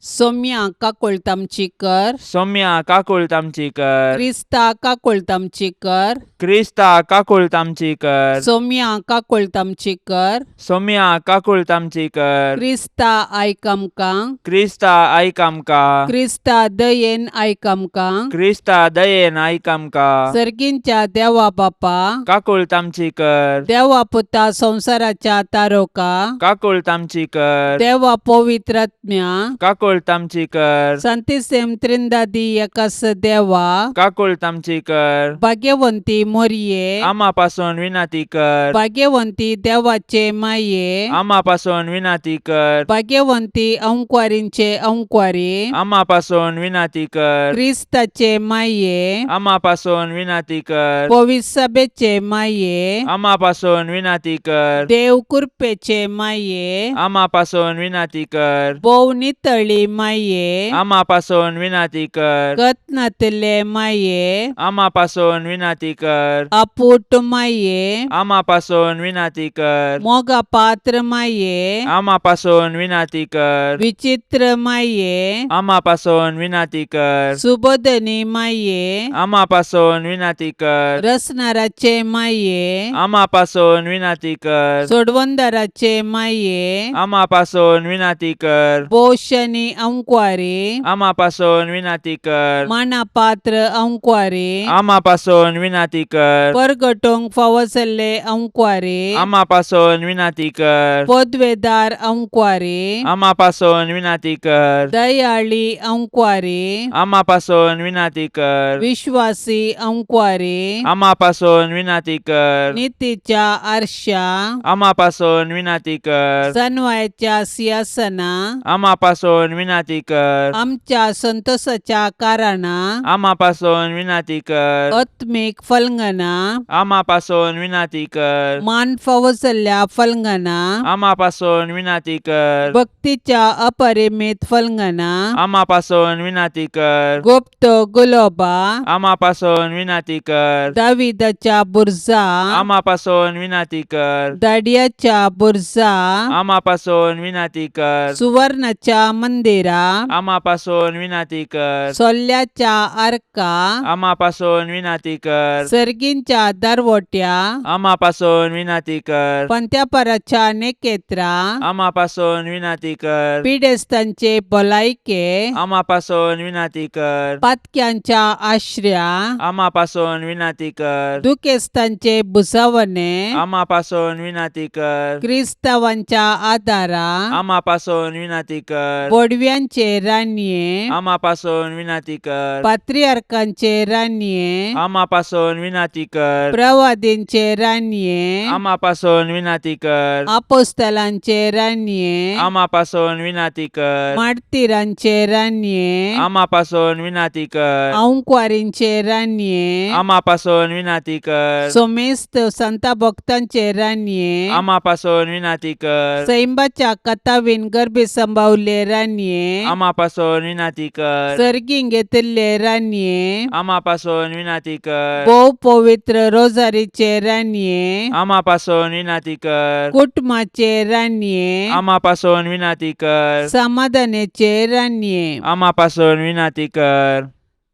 सोम्या काकुळट आमची कर. सोम्या काकुळट आमची कर. क्रिस्ता काकुळट आमची कर. क्रिस्ता काकुळट आमची कर. सोम्या काकुळट आमची कर. सोम्या काकुळट आमची कर. क्रिस्ता आयक आमकां. क्रिस्ता आयक आमकां. क्रिस्ता दयेन आयक आमकां. क्रिस्ता दयेन आयक आमकां. सर्गींच्या देवा बापा, काकुळट आमची कर. देवा पुता संवसाराच्या तारोका, काकुळट आमची कर. देवा पवित्रात्म्या, काकुळट आमची कर. संतिसेम त्रिंदादी एकास देवा, काकुळट आमची कर. भाग्यवंती मोरये, आमा पासून विनाती कर. भाग्यवंती देवाचे माये, आमा पासून विनाती कर. भाग्यवंती अंकवारींचे अंकवारी, आमा पासून विनाती कर. क्रिस्ताचे माये, आमा पासून विनाती कर. पविसभेचे माये, आमा पासून विनाती कर. देव कृपेचे माये, आमा पासून विनाती कर. भोव नितळी दयाळी माये, आमा पासून विनाती कर. कतनातले माये, आमा पासून विनाती कर. अपूट माये, आमा पासून विनाती कर. मोगा पात्र माये, आमा पासून विनाती कर. विचित्र माये, आमा पासून विनाती कर. सुबोधनी माये, आमा पासून विनाती कर. रसनाराचे माये, आमा पासून विनाती कर. सोडवंदाराचे माये, आमा पासून विनाती कर. पोषणी अंक्वारी, आमा पासून विनाती कर. मानापात्र अंक्वारी, आमा पासून विनाती कर. परगटोंक फावो जाल्ले अंक्वारी, आमा पासून विनाती कर. पदवेदार अंक्वारी, आमा पासून विनाती कर. दयाळी अंक्वारी, आमा पासून विनाती कर. विश्वासी अंक्वारी, आमा पासून विनाती कर. नितीच्या आरशा, आमा पासून विनाती कर. सनवायच्या सिंहासना, आमा पासून विनाती कर. आमच्या संतोषाच्या कारणा, आमा पासून विनाती कर. आत्मीक फलंगना, आमा पासून विनाती कर. मान फावो जाल्ल्या फलंगना, आमा पासून विनाती कर. भक्तीच्या अपरिमित फलंगना, आमा पासून विनाती कर. गुप्त गुलोबा, आमा पासून विनाती कर. दाविदाच्या बुरजा, आमा पासून विनाती कर. दाडियाच्या बुरजा, आमा पासून विनाती कर. सुवर्णाच्या मंदिरा, आमा पासून विनाती कर. सोल्ल्याच्या आर्का, आमा पासून विनाती कर. सर्गींच्या दरवट्या, आमा पासून विनाती कर. पंत्यापराच्या नेकेत्रा, आमा पासून विनाती कर. पिडेस्तांचे भलायके, आमा पासून विनाती कर. पातक्यांच्या आश्र्या, आमा पासून विनाती कर. दुखेस्तांचे भुजावणे, आमा पासून विनाती कर. क्रिस्तावांच्या आदारा, आमा पासून विनाती कर. बोडव्यांचे रानये, आमा पासून विनाती कर. पात्रियार्कांचे रानये, आमा पासून विनाती कर. प्रवादींचे रानये, आमा पासून विनाती कर. आपोस्तलांचे रानये, आमा पासून विनाती कर. मार्तीरांचे रानये, आमा पासून विनाती कर. अंक्वारींचे रानये, आमा पासून विनाती कर. सोमेस्त संता भक्तांचे रानये, आमा पासून विनाती कर. सैंबाच्या कथावीन गर्भे संभावले रानये, आमा पासून विनाती कर. सर्गीं घेतिल्ले रानये, आमा पासून विनाती कर. भोव पवित्र रोजारीचे रानये, आमा पासून विनाती कर. कुटुंबाचे रानये, आमा पासून विनाती कर. समाधानाचे रानये, आमा पासून विनाती कर.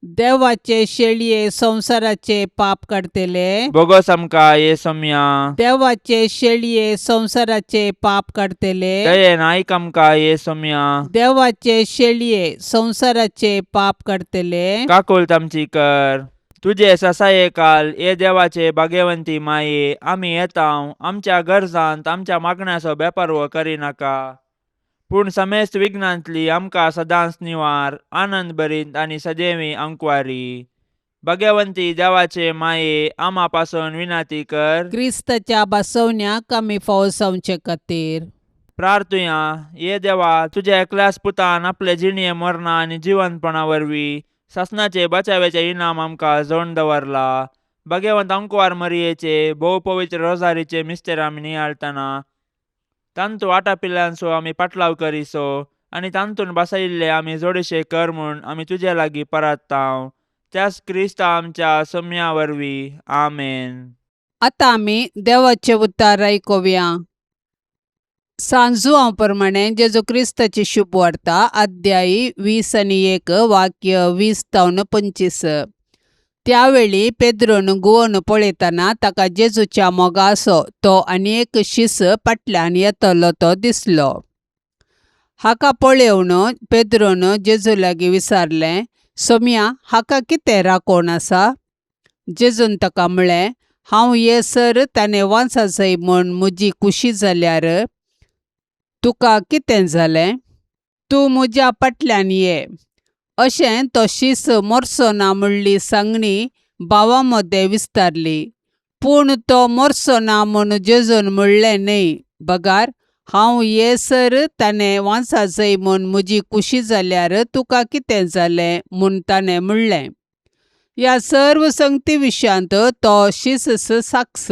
देवाचे शेळये संवसाराचे पाप काडतले, बोगस आमकां ये सोम्या. देवाचे शेळये संवसाराचे पाप काडतले, दयेन आयक आमकां ये सोम्या. देवाचे शेळये संवसाराचे पाप काडतले, काकुळट आमची कर. तुजे ससाये काल ये देवाचे भाग्यवंती माये, आमी येता आमच्या गरजांत आमच्या मागण्याचो बेपर्व करिनाका, पूण समेस्त विघ्नांतली आमकां सदांच निवार, आनंद भरीत आनी सदैवी अंकवारी. भाग्यवंती देवाचे माये, आमा पासून विनाती कर. क्रिस्ताच्या बसवण्याक आमी फावो जावचे खातीर प्रार्थुया. ये देवा, तुज्या एकल्याच पुतान आपले जिणये मरणा आनी जिवंतपणा वरवीं सासणाचे बचाव्याचे इनाम आमकां जोडून दवरला. भाग्यवंत अंकवार मरियेचे भोव पवित्र रोजारीचे मिस्तेर आमी नियाळतना तांतू आटापिल्ल्यांचो आमी पाटलाव करिसो आनी तांतून बसयिल्ले आमी जोडीशे कर म्हूण आमी तुजे लागीं परात्तांव, त्याच क्रिस्ता आमच्या सोम्या वरवीं. आमेन. आतां आमी देवाचें उतार आयकुया. सांजुआंव प्रमाणे जेजू क्रिस्ताची शुभ वार्ता, अध्यायी 20 आनी 1, वाक्य 20 तावन 25. त्यावेळी पेद्रोन गुवोन पळयतना ताका जेजूच्या मोगासो तो आनी एक शीस फाटल्यान येतलो तो दिसलो. हाका पळोवन पेद्रोन जेजू लागीं विचारलें, सोम्या, हाका कितें राखोवन आसा? जेजून ताका म्हळें, हांव येसर ताणें वांसा जाय म्हूण म्हजी खुशी जाल्यार तुका कितें जालें? तूं म्हज्या फाटल्यान ये. अशें तो शीस मरचो ना म्हणली सांगणी भावां मदें विस्तारली. पूण तो मरचो ना म्हूण जेजून म्हणलें न्हय, बगार हांव येसर ताणें वांसा जाय म्हूण म्हजी खुशी जाल्यार तुका कितें जालें म्हूण ताणें म्हणलें. ह्या सर्व संगती विशयांत तो शीस साक्ष.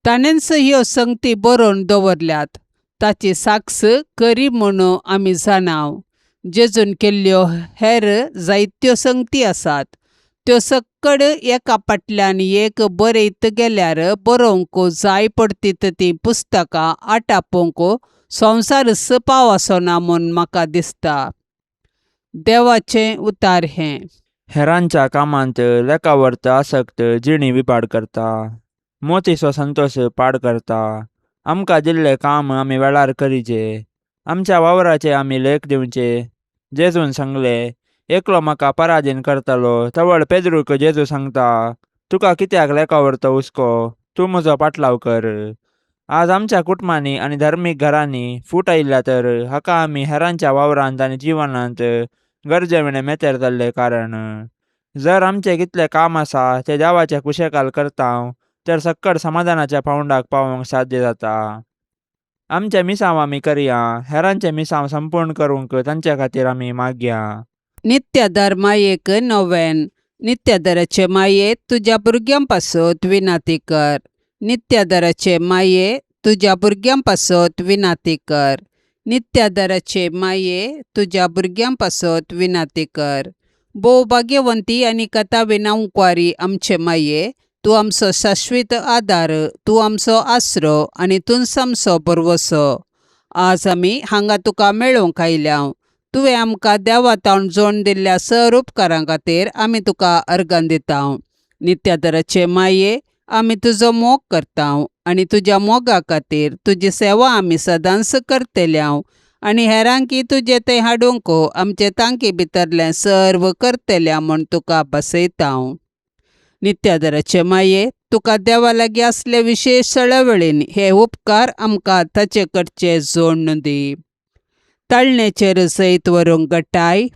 ताणेंच ह्यो संगती बरोवन दवरल्यात. ताची साक्ष खरी म्हूण आमी जाणाव. जेजून केल्ल्यो हेर जायत्यो संगती आसात. त्यो सक्कड एका फाटल्यान एक बरयत गेल्यार बरोवंक जाय पडतीत तीं पुस्तकां आटापूंक संवसारच पावसो ना म्हूण म्हाका दिसता. देवाचें उतार हें. हेरांच्या कामांत लेखावर्त आसक्त जिणी विपाड करता, मोतीचो संतोश पाड करता. आमकां दिल्लें काम आमी वेळार करीचे, आमच्या वावराचे आमी लेख दिवचे. जेजून सांगलें, एकलो म्हाका पराधीन करतलो. तवळ पेद्रूक जेजू सांगता, तुका कित्याक लेखावर्त हुस्को, तूं म्हजो पाटलाव कर. आज आमच्या कुटुंबांनी आनी धर्मीक घरांनी फूट आयिल्ल्या तर हाका आमी हेरांच्या वावरांत आनी जिवनांत गरजे विणें मेतेर जाल्लें कारण. जर आमचें कितलें काम आसा तें देवाच्या कुशेकाल करता तर सक्कड समाधानाच्या पावंडाक पावोवंक साध्य जाता. आमचें मिसांव आमी करया, हेरांचें मिसांव संपूर्ण करूंक तांचे खातीर आमी मागया. नित्यादार मायेक नोवेन. नित्यादाराचे माये, तुज्या भुरग्यां पासत विनाती कर. नित्यादाराचे माये, तुज्या भुरग्यां पासत विनाती कर. नित्यादाराचे माये, तुज्या भुरग्यां पासत विनाती कर. भोव भाग्यवंती आनी कथा विनांकवारी आमचे माये, तूं आमचो शाश्वीत आदार, तूं आमचो आसरो आनी तूंच आमचो भरवंसो. आज आमी हांगा तुका मेळोवंक आयल्या. तुवें आमकां देवा तावन जोडून दिल्ल्या सर उपकारां खातीर आमी तुका अर्गां दिता. नित्यादराचे माये, आमी तुजो मोग करता आनी तुज्या मोगा खातीर तुजी सेवा आमी सदांच करतले आनी हेरांकी तुजें तें हाडूंक आमचे तांकी भितरलें सर्व करतले म्हूण तुका बसयता. नित्यादराचे माये, तुका देवा लागीं आसले विशेश सळवळीन हे उपकार आमकां ताचे कडचे जोडून दी. तळणेचेर जैत व्हरूंक गटाय.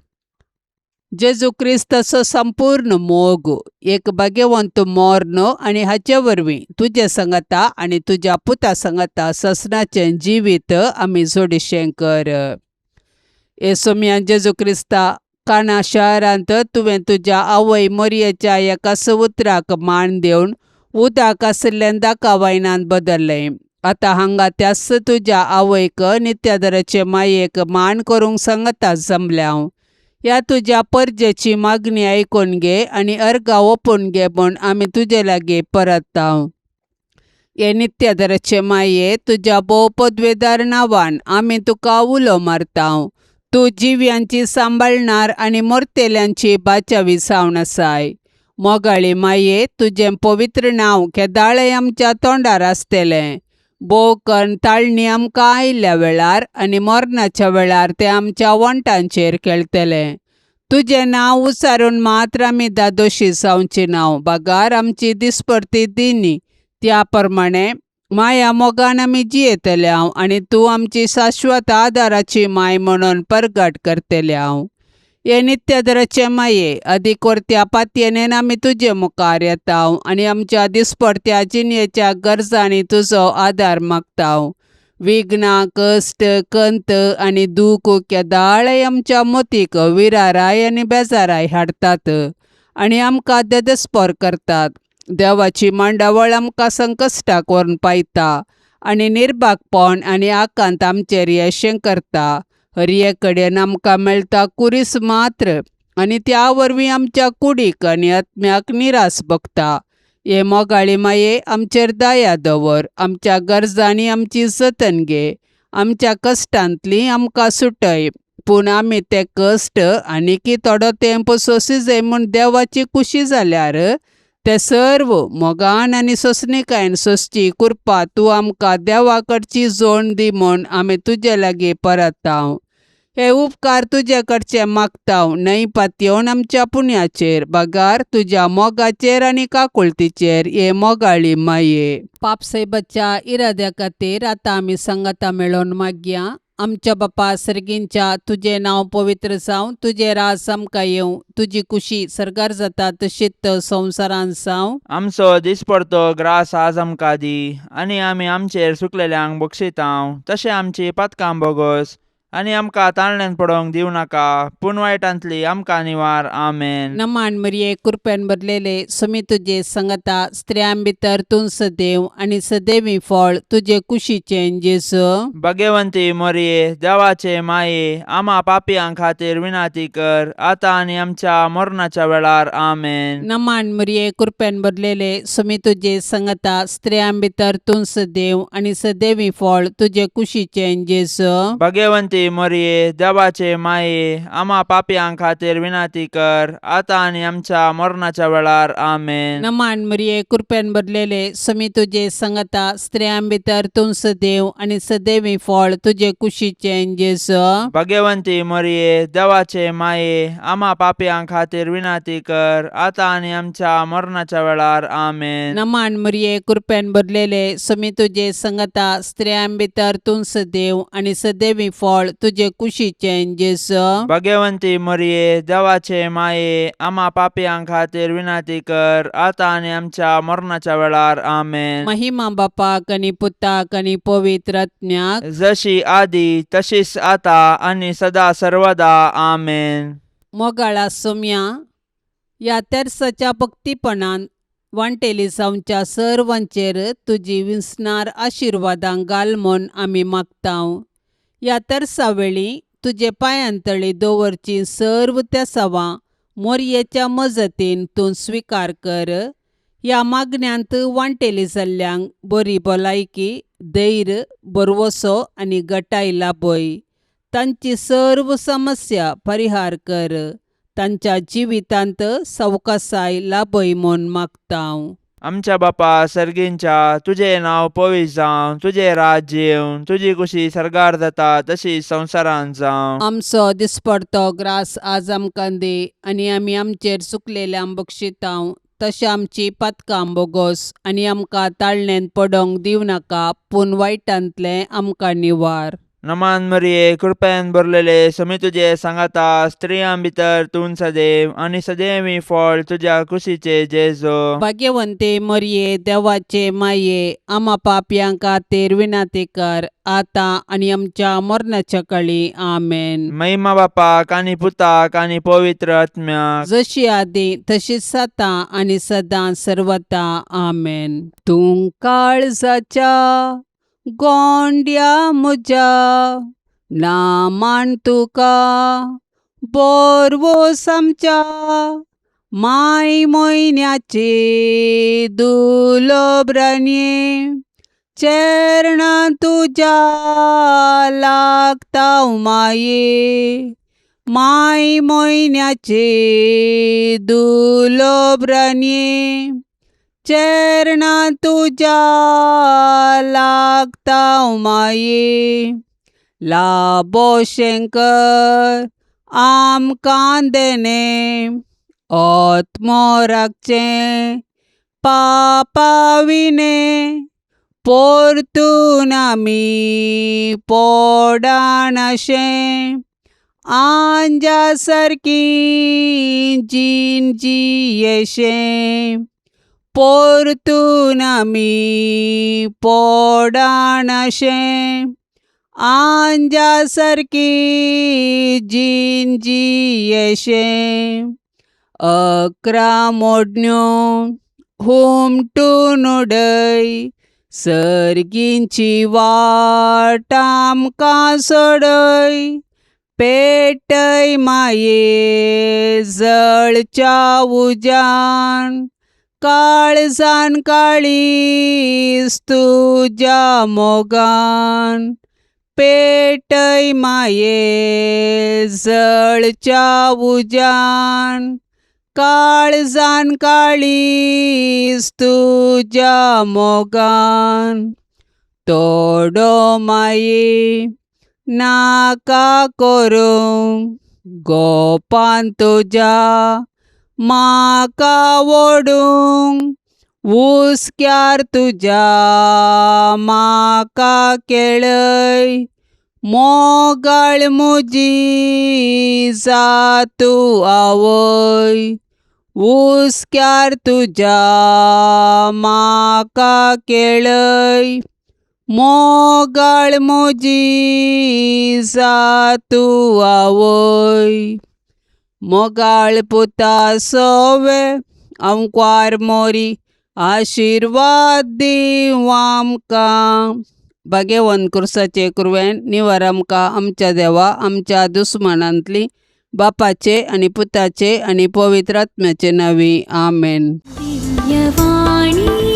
जेजू क्रिस्ताचो संपूर्ण मोग, एक भाग्यवंत मर्ण आनी हाचे वरवीं तुजे सांगाता आनी तुज्या पुता सांगाता ससनाचें जिवीत आमी जोडिशें कर. हे सोम्या जेजू क्रिस्ता, काना शहरांत तुवें तुज्या आवय मोरयेच्या एका उतराक मान दिवन उदक आशिल्लें दाका वायनांत बदल्लें. आतां हांगा त्याच तुज्या आवयक नित्यादराचे मायेक मान करूंक सांगता जमल्या. ह्या तुज्या परजेची मागणी आयकून घे आनी अर्गां ओपून घे म्हूण आमी तुजे लागीं परतता. हे नित्यादराचे माये, तुज्या भोव पदवेदार नांवान आमी तुका उलो मारता. तूं जिव्यांची सांबाळणार आनी मोरतेल्यांची बाचावी जावन आसाय. मोगाळी माये, तुजें पवित्र नांव केदाळें आमच्या तोंडार आसतलें. भोव कन्न ताळणी आमकां आयिल्ल्या वेळार आनी मरणाच्या वेळार तें आमच्या वण्टांचेर खेळटलें. तुजें नांव उच्चारून मात्र आमी दादोशी जावची ना, बगार आमची दिसपडती दिनी त्या प्रमाणे माया मोगान आमी जियेतले आनी तूं आमची शाश्वत आदाराची माय म्हणून परगट करतले. हे नित्यादराचे माये, अदीक वरत्या पातयेन आमी तुजे मुखार येता आनी आमच्या दिसपडत्या जिणेच्या गरजांनी तुजो आदार मागता. विघ्नां, कश्ट, कंत आनी दूख केदाळय आमच्या मतीक विराराय आनी बेजाराय हाडटात आनी आमकां देदस्पोर करतात. देवाची मांडावळ आमकां संकश्टाक व्हरून पायता आनी निर्भागपण आनी आकांत आमचेर येशें करता. हरये कडेन आमकां मेळटा कुरीस मात्र आनी त्या वरवीं आमच्या कुडीक आनी आत्म्याक निरास भोगता. हे मोगाळी माये, आमचेर दया दवर. आमच्या गरजांनी आमची जतन घे. आमच्या कश्टांतली आमकां सुटय, पूण आमी ते कश्ट आनीकी थोडो तेंप सोंसी जाय म्हूण देवाची खुशी जाल्यार ते सर्व मोगान आनी सोंसणीकायेन सोंसची कृपा तूं आमकां देवा कडची जोड दी म्हूण आमी तुजे लागीं परतता. हे उपकार तुजे कडचे मागता न्हय पातयेवन आमच्या पुण्याचेर, बगार तुज्या मोगाचेर आनी काकुळतीचेर. हे मोगाळी माये, पापसाहेबाच्या इराद्या खातीर आतां आमी सांगाता मेळोवन मागया. आमच्या बापा सर्गींच्या, तुजें नांव पवित्र जावं, तुजें राज आमकां येवं, तुजी खुशी सर्गार जाता तशीच संवसारांत जावं. आमचो दिसपडतो ग्रास आज आमकां दी, आनी आमी आमचेर सुकलेल्यांक बक्षितांव तशें आमची पातकां बोगोस, आनी आमकां ताळण्यान पडोवंक दिवं नाका पूण वायटांतली आमकां निवार. आमेन. नमान मरिये, कृपेन भरलेले, सुमी तुजे संगता, स्त्रियां भितर तूं सदैव आनी सदैवी फळ तुजे कुशीचें जेजू. भगवंती मोरये, देवाचे माये, आमा पापयां खातीर विनाती कर आतां आनी आमच्या मरणाच्या वेळार. आमेन. नमान मरिये, कृपेन भरलेले, सुमी तुजे संगता, स्त्रियां भितर तूं सदैव आनी सदैवी फळ तुजे कुशीचें जेजू. भगवंती मोरये, देवाचे माये, आमा पापयां खातीर विनाती कर आतां आनी आमच्या मरणाच्या वेळार. आमेन. नमान मरिये, कृपेन भरलेले, सुमी तुजे संगता, स्त्रियां भितर तूं सदैव आनी सदैवी फळ तुजे कुशीचें जेजू. भगवंती मोरये, देवाचे माये, आमा पापयां खातीर विनाती कर आतां आनी आमच्या मरणाच्या वेळार. आमेन. नमान मरिये, कृपेन भरलेले, सुमी तुजे संगता, स्त्रियां भितर तूं सदैव आनी सदैवी फळ तुजे कुशीचें जेजू. भगवंती मोरये, देवाचे माये, आमा पापयां खातीर विनाती कर आतां आनी आमच्या मरणाच्या वेळार. आमेन. महिमा बापाक आनी पुताक आनी पवित्र आत्म्याक, जशी आदी तशीच आता आनी सदा सर्वदा. आमेन. मोगाळा सोम्या, ह्या तेर्साच्या भक्तीपणान वांटेली जावच्या सर्वांचेर तुजी विसणार आशिर्वादां घाल म्हूण आमी मागतांव. ह्या तेर्सा वेळी तुजे पांयांतळी दवरची सर्व तेसावां मोरयेच्या मजतीन तूं स्विकार कर. ह्या मागण्यांत वांटेली जाल्ल्यांक बरी भलायकी, धैर्य, भरवसो आनी गटाय लाभय. तांची सर्व समस्या परिहार कर. तांच्या जिवितांत सवकासाय लाभय म्हूण मागतांव. आमच्या बापा सर्गींच्या, तुजें नांव पवित्र जावं, तुजें राज्य येवं, तुजी कुशी सर्गार जाता तशी संवसारांत जावं. आमचो दिसपडतो ग्रास आज आमकां दी आनी आमी आमचेर चुकलेल्यांक बक्षितांव तशें आमची पातकां बोगोस आनी आमकां ताळणेंत पडोवंक दिवं नाका पूण वायटांतलें आमकां निवार. नमान मरिये, कृपेन भरलेले, समी तुजे सांगाता, स्त्रियां भितर तूं सदैव आनी सदैवी फळ तुज्या कुशीचे जेजो. भाग्यवंते मरिये, देवाचे माये, आमा पापयां खातीर विनाती कर आतां आनी आमच्या मरणाच्या कळी. आमेन. महिमा बापाक आनी पुताक आनी पवित्र आत्म्याक, जशी आदी तशीच आतां आनी सदां सर्वता. आमेन. तूं काळजाच्या गोंड्या म्हज्या, नामान तुका बोरवोस आमच्या माय म्हयन्याचे दुलोब्रांनी, चेरणां तुज्या लागता माये, माय म्हयन्याचे दुलोब्रांनी, चेरणां तुज्या लागता माये. लाबो शंकर आमकां देणे, आत्मो राखचें पापा विणे, परतून आमी पोडानाशें आंजा सारकी जीण जियेशें, परतून आमी पोडानाशें आंजा सारकी जीण जियेशें. 11 मोडण्यो हुमटून उडय, सर्गींची वाट आमकां सोडय, पेटय माये जळच्या उज्यान, काळजान काळीज तुज्या मोगान, पेटय माये जळच्या उज्यान, काळजान काळीज तुज्या मोगान. तोडो माये नाका करूंक, गोपान तुज्या म्हाका ओडूंक, हुस्क्यार तुज्या म्हाका केळय, मोगाळ म्हजी जा तूं आवय, हुस्क्यार तुज्या म्हाका केळय, मोगाळ म्हजी जा तूं आवय मोगाळ पुता सोवे आंकवार मोरी आशिर्वाद दीवं आमकां. भाग्यवंत क्रुसाचे कुरवेन निवार आमकां आमच्या देवा आमच्या दुस्मानांतली बापाचे आनी पुताचे आनी पवित्र आत्म्याचे नांवी. आमेन. दिव्यवाणी.